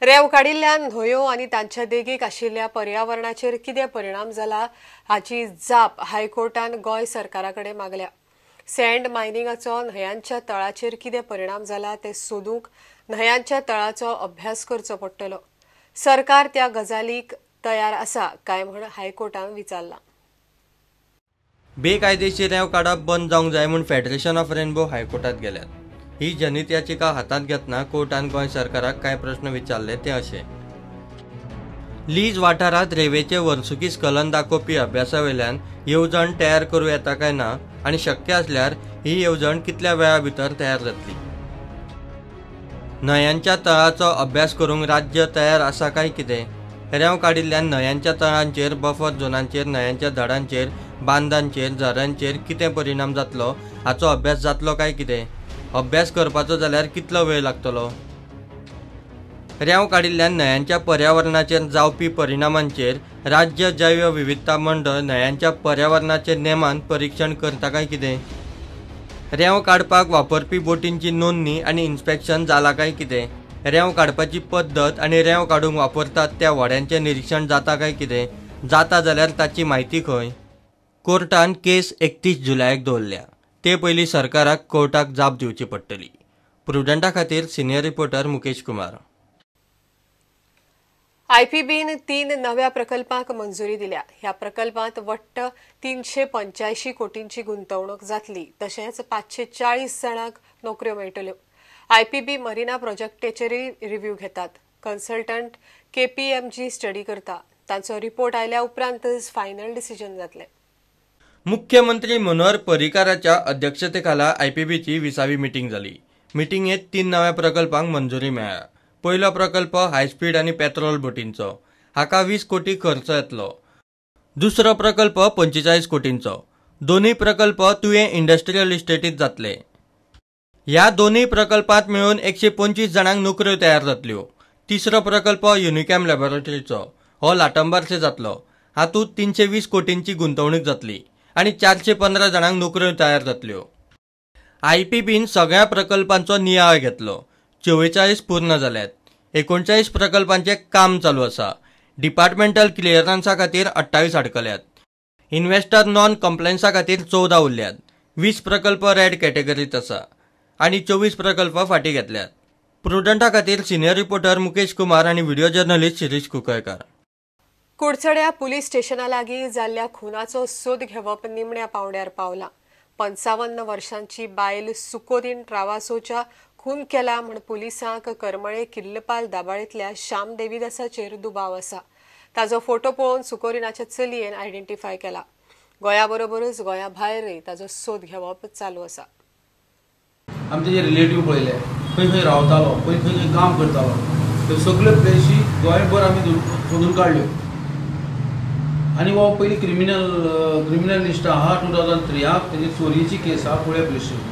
रेंव काडिल्ल्यान न्हंयो आनी तांच्या देगेक आशिल्ल्या पर्यावरणाचेर कितें परिणाम जाला हाची जाप हायकोर्टान गोंय सरकारा कडेन मागल्या. सँड मायनिंगाचो न्हंयांच्या तळाचेर कितें परिणाम जाला ते सोदूंक न्हंयांच्या तळाचो अभ्यास करचो पडटलो. सरकार त्या गजालीक तयार आसा काय म्हूण हायकोर्टान विचारलां. बेकायदेशीर रेंव काडप बंद जावंक जाय म्हूण फेडरेशन ऑफ रेनबो हायकोर्टात गेल्यात. ही जनहित याचिका हातांत घेतना कोर्टान गोंय सरकाराक कांय प्रश्न विचारले ते अशे: लीज वाठारांत रेंवेचे वर्सुकी स्खलन दाखोवपी अभ्यासा वयल्यान येवजण तयार करूं येता काय ना आनी शक्य आसल्यार ही येवजण कितल्या वेळा भितर तयार जातली, न्हंयांच्या तळाचो अभ्यास करूंक राज्य तयार आसा काय कितें, रेंव काडिल्ल्यान न्हंयांच्या तळांचेर, बफर झोनांचेर, न्हंयांच्या धडांचेर, बांदांचेर, झऱ्यांचेर कितें परिणाम जातलो हाचो अभ्यास जातलो काय कितें, अभ्यास करपाचो जाल्यार कितलो वेळ लागतलो, रेंव काडिल्ल्यान न्हंयांच्या पर्यावरणाचेर जावपी परिणामांचेर राज्य जैव विविधता मंडळ न्हंयांच्या पर्यावरणाचेर नेमान परिक्षण करता काय कितें, रेंव काडपाक वापरपी बोटींची नोंदणी आनी इन्स्पेक्शन जालां काय कितें, रेंव काडपाची पद्दत आनी रेंव काडूंक वापरतात त्या व्हड्यांचें निरीक्षण जाता काय कितें, जाता जाल्यार ताची म्हायती खंय. कोर्टान केस 31 जुलयाक दवरल्या. ते पयलीं सरकाराक कोर्टाक जाप दिवची पडटली. प्रुडंटा खातीर सिनियर रिपोर्टर मुकेश कुमार. आयपीबीन 3 नव्या प्रकल्पांक मंजुरी दिल्या. ह्या प्रकल्पांत वट्ट 385 कोटींची गुंतवणूक जातली. तशेंच 540 जाणांक नोकऱ्यो मेळटल्यो. आयपीबी मरिना प्रोजेक्टाचेरय रिव्ह्यू घेतात. कन्सल्टंट केपीएमजी स्टडी करता. तांचो रिपोर्ट आयल्या उपरांतच फायनल डिसिजन जातलें. मुख्यमंत्री मनोहर पर्रीकाराच्या अध्यक्षतेखाला आयपीबीची 20वी मिटींग जाली. मिटिंगेत 3 नव्या प्रकल्पांक मंजुरी मेळ्ळ्या. पयलो प्रकल्प हायस्पीड आनी पेट्रोल बोटींचो, हाका 20 कोटी खर्च येतलो. दुसरो प्रकल्प 45 कोटींचो. दोनूय प्रकल्प तुयें इंडस्ट्रियल इस्टेटीत जातले. ह्या दोनूय प्रकल्पांत मेळून 125 जाणांक नोकऱ्यो तयार जातल्यो. तिसरो प्रकल्प युनिकॅम लॅबोरेटरीचो, हो लाटंबारसे जातलो. हातूंत 320 कोटींची गुंतवणूक जातली आनी 415 जाणांक नोकऱ्यो तयार जातल्यो. आयपीबीन सगळ्या प्रकल्पांचो नियाळ घेतलो. 44 पूर्ण जाल्यात. 39 प्रकल्पांचें काम चालू आसा. डिपार्टमेंटल क्लियरन्सा खातीर 28 आडकल्यात. इन्व्हेस्टर नॉन कंप्लायन्सा खातीर 14 उरल्यात. 20 प्रकल्प रेड कॅटेगरीत आसा आनी 24 प्रकल्प फाटीं घेतल्यात. प्रुडंटा खातीर सिनियर रिपोर्टर मुकेश कुमार आनी व्हिडिओ जर्नलिस्ट शिरीष कुंकळकार. कुडचड्या पुलीस स्टेशना लागीं जाल्ल्या खुनाचो सोद घेवप निमण्या पावंड्यार पावला. 55 वर्षांची बायल सुकोरीन ट्रावासोच्या खून केला म्हूण पुलिसांक करमळे किल्लपाल दाबाळेंतल्या श्याम देवीदासाचेर दुबाव आसा. ताजो फोटो पळोवन सुकोरिनाच्या चलयेन आयडेंटिफाय केला. गोंया बरोबरच गोंया भायरय ताजो सोद घेवप चालू आसा. आमचे जे रिलेटीव पळयले खंय खंय रावतालो, खंय खंय खंय काम करतालो, त्यो सगळ्यो प्लेसी गोंयभर आमी सोदून काडल्यो. आनी हो पयलीं क्रिमिनल लिस्ट आहा 2003 तेजी चोरयेची केस आहा कुळें पुलीस स्टेशनार.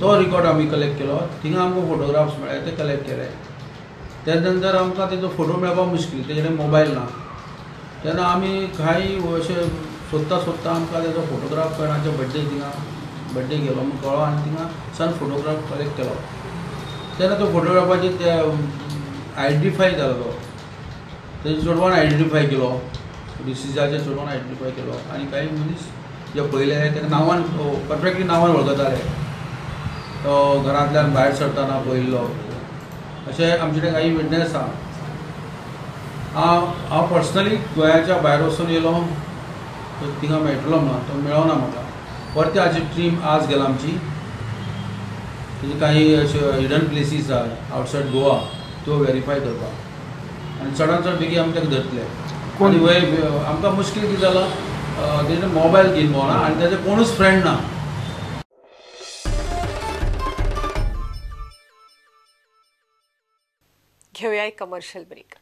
तो रिकॉर्ड आमी कलेक्ट केलो. थिंगा आमकां फोटोग्राफ्स मेळ्ळे, ते कलेक्ट केले. त्या नंतर आमकां तेजो फोटो मेळपाक मुश्कील, तेजे कडेन मोबायल ना. तेन्ना आमी कांय अशें सोदता सोदता आमकां तेजो फोटोग्राफ कळना. बड्डे थिंगा बड्डे गेलो म्हूण कळ्ळो आनी थिंगा सान फोटोग्राफ कलेक्ट केलो. तेन्ना तो फोटोग्राफाचेर ते आयडेंटिफाय जालो. तो तेजे चेडवान आयडेंटिफाय केलो, डिसिजाच्या चेडवान आयडेंटिफाय केलो. आनी कांय मनीस जे पळयले ताका नांवान परफेक्टली नांवान वळखताले. तो घरांतल्यान भायर सरतना पळयल्लो. अशें आमचे कडेन कांय विटनेस आहा. हांव पर्सनली गोंयाच्या भायर वचून येयलो, तो थिंगा मेळटलो म्हणून तो मेळना म्हाका. परती हाजी टीम आज गेला आमची. तेजी काही अश्यो हिडन प्लेसीस आहा आवटसायड गोवा, त्यो वेरीफाय करपाक आनी चडान चड बेगीन आमी ताका धरतले. आनी वय आमकां मुश्कील कितें जालां, तेजे मोबायल घेवन भोंवना आनी तेजे कोणूच फ्रेंड ना. घेऊया एक कमर्शियल ब्रेक.